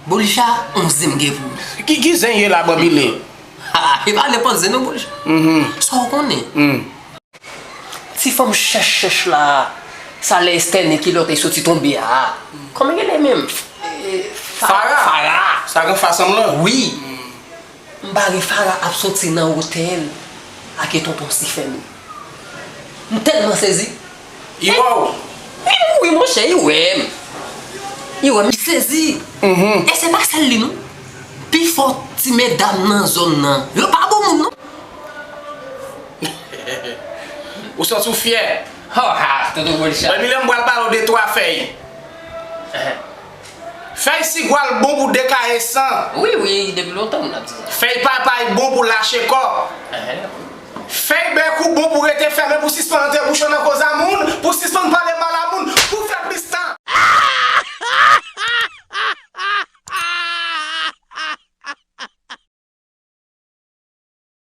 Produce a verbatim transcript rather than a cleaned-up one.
Boulcha, yon zen m gen pou ou. Ki, ki zen ye la, Banbile? Ha, e pa nenpòt zen non, Boulcha. Sa w konnen? Ti fanm chèch chèch la, sa lè Estène ki lòt e soti tonbe a. Kòman rele menm? Fara. Fara. Sa gen fasanm lan? Wi. M bare Fara ap soti nan otèl ak e tonton Stephen. M tèlman sezi. I wè w? Wi, wi, monchè, i wè m. I wè m, i sezi. E se pa sèl li non. Pifò ti medam nan zòn nan, yo pa bon moun non. Ou santi w fyè? Ha ha, tonton Boulcha. Banbile, m pral ba w de twa fèy. Fèy sigwal bon pou dekaye san. Wi, wi, depi lontan moun ap di sa. Fèy papay bon pou lache kò. Fèy bèk ou bon pou rete fèmen, pou sispann antre bouch ou nan koz a moun, pou sispann pale mal a moun.